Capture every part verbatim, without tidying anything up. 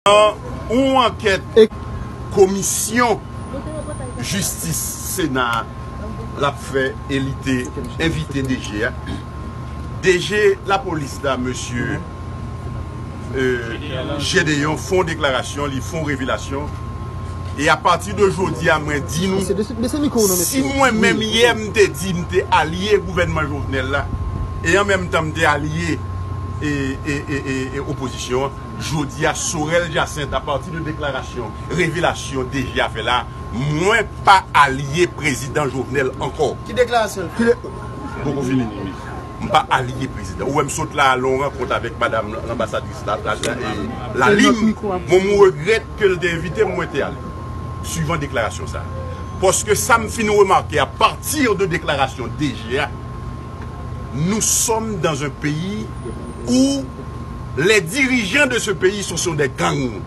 yon ankèt komisyon jistis Sena l ap fè e li te envite D G a. D G lapolis la, mesye, euh, Gédéon, fè yon deklarasyon, li fè yon revelasyon. E apati de jodi a, mwen di nou, si mwen menm yè m te di m te alye gouvènman Jovenel la, e an menm tan m te alye e, e, e, e, e opozisyon an, jodi a, Sorel Jacinthe, apati de deklarasyon, revelasyon D G a fè la, mwen pa alye prezidan Jovenel ankò. Ki deklarasyon? Ki de- Poko fini. M pa alye prezidan. Ou wè m sot la, al yon rankont avèk madanm lanbasadris la, la, la, e, Lalim. Bon, m regrèt ke l te envite m, mwen te ale. Swivan deklarasyon sa. Paske sa m fin remake apati de deklarasyon D G a, nous sommes dans un pays où les dirigeants de ce pays, ce sont des gangs.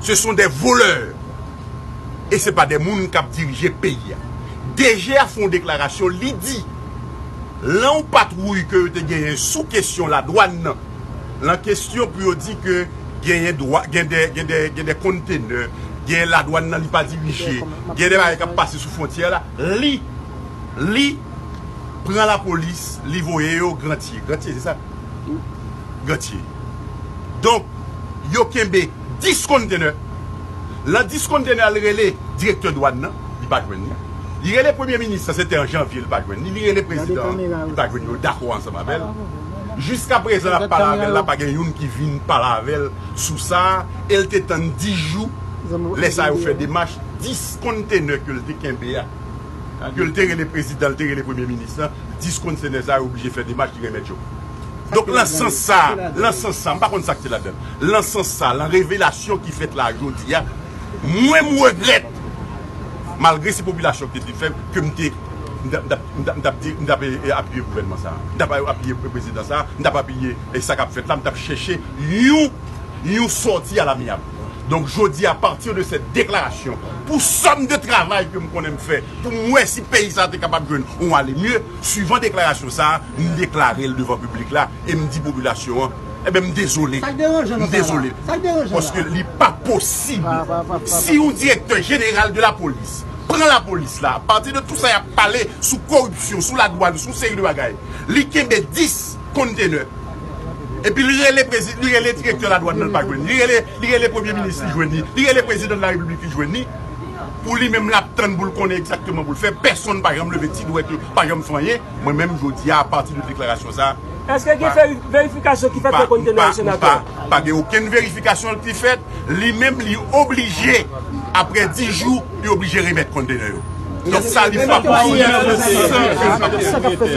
Ce sont des voleurs. E se pa de moun k ap dirije peyi a. D G a fè yon deklarasyon, li di, lan yon patwouy ke yo te genyen sou kesyon ladwàn nan, lan kesyon pou yo di ke genyen dwa, gen de, gen de, gen de kontenè, gen ladwàn nan li pa dirije, gen de bagay k ap pase sou fwontyè la, li, li pran lapolis, li voye yo Grantye. Grantye, se sa? Grantye. Donk, yo kenbe dis kontenè. Lan dis kontenè a, li rele direktè dwàn nan, li pa jwenn li. Li rele premye minis lan, se te an janvye, li pa jwenn li. Li rele prezidan an, li pa jwenn yo dakò ansanm avè l. Jiska prezan, l ap pale avè l la, pa gen youn ki vin pale avè l sou sa. E l te tann dis jou, lè sa yo fè demach, dis kontenè ke l te kenbe a, ke l te rele prezidan, l te rele premye minis lan, dis kontenè sa yo oblije fè demach, li remèt yo. Donk, lan sans sa, lan sans sa, m pa konn sa k te ladan l. Lan sans sa, lan revelasyon ki fèt la jodi a, mwen, m regrèt, malgre se popilasyon ki te di fè m, ke m te, m t ap, m t ap, m t ap, m t ap, e, e, apiye gouvènman sa a. M t ap apiye prezidan sa a, m t ap apiye, e, sa k ap fèt la, m t ap chèche yon yon sòti alamyab. Donk, jodi, apati de sèt deklarasyon, pou sòm de travay ke m konnen m fè, pou m wè si peyi sa a te kapab jwenn yon ale mye, swivan deklarasyon sa a, m deklare l devan piblik la, e m di popilasyon an, enben, m dezole. M dezole. Paske li pa posib. Si yon direktè jeneral de lapolis pran lapolis la, apati de tout sa y ap pale sou koripsyon, sou ladwàn, sou seri de bagay, li kenbe dis kontenè. Epi li rele prezi-, li rele direktè ladwàn nan, li pa jwenn li. Li rele, li rele premye minis, li jwenn li. Li rele prezidan de la repiblik, li jwenn li. Pou li menm, l ap tann pou l konnen egzakteman pou l fè. Pèsonn pa janm leve ti dwèt yo, pa janm fè anyen. Mwen menm, jodi a, apati de deklarasyon sa a, èske gen veri-, verifikasyon ki fèt nan kontenè yo, senatè? Pa gen okenn verifikasyon ki fèt. Li menm, li oblije, apre dis jou, li oblije remèt kontenè yo. Donk, sa li pa posib.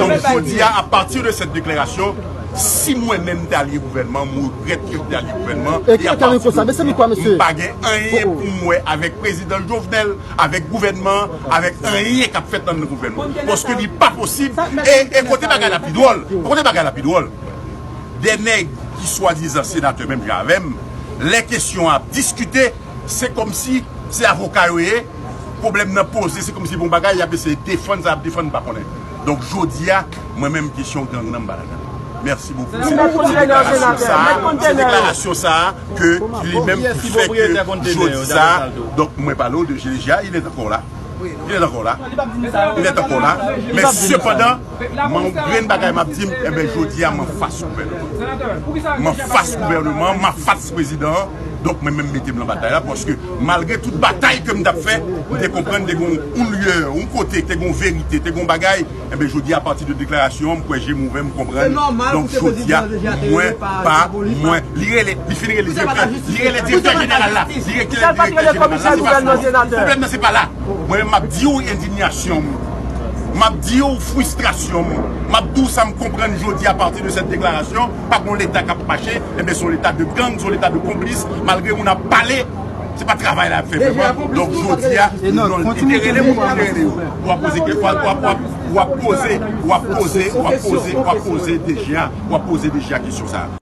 Donk, jodi a, apati de sèt deklarasyon, si mwen menm m te alye gouvènman, m regrèt ke m te alye gouvènman, e apati de, m pa gen anyen pou m wè avèk prezidan Jovenel, avèk gouvènman, avèk anyen k ap fèt nan gouvènman. Paske li pa posib. E, e kote bagay la pi dwòl, kote bagay la pi dwòl, de nèg ki swadizan senatè menm jan avè m, lè kesyon an ap diskite, se kòmsi se avoka yo ye, pwoblèm nan poze, se kòmsi bon bagay, y ap eseye defann sa y ap defann, m pa konnen. Donk, jodi a, mwen menm, kesyon gang nan, m pa ladan l. Mèsi bokou. Se, se deklarasyon sa a, se deklarasyon sa a ke li menm ki fè ke jodi sa a, donk, mwen pale w de G D G A, il est encore là. Il est encore là. Il est encore là. Men sepandan, mwen, yon grenn bagay m ap di m, enben, jodi a, m anfas gouvènman. M anfas gouvènman, m anfas prezidan an. Donk, mwen menm, mete m nan batay la, paske malgre tout batay ke m t ap fè, m te konprann te gon yon lyè, yon kote, te gon verite, te gon bagay. Enben, jodi a, apati de deklarasyon an, m kwè je m ouvè, m konprann. Donk, jodi a, mwen pa, mwen, li rele, li fin rele direktè, li rele direktè jeneral la. Li rele direktè jeneral la, se pa sa. Pwoblèm nan, se pa la. Mwen menm, m ap di w endinyasyon m. M ap di w fristrasyon m. M ap di w sa m konprann jodi a, apati de sèt deklarasyon, pa gon Leta k ap mache, enben, se yon Leta de gang, se yon Leta de konplis, malgre moun ap pale, se pa travay la y ap fè vrèman. Donk, jodi a, non, li te rele moun, li te rele yo. W ap poze, w ap, w ap, w ap, w ap poze, w ap poze, w ap poze, w ap poze D G a, w ap poze D G a kesyon sa a.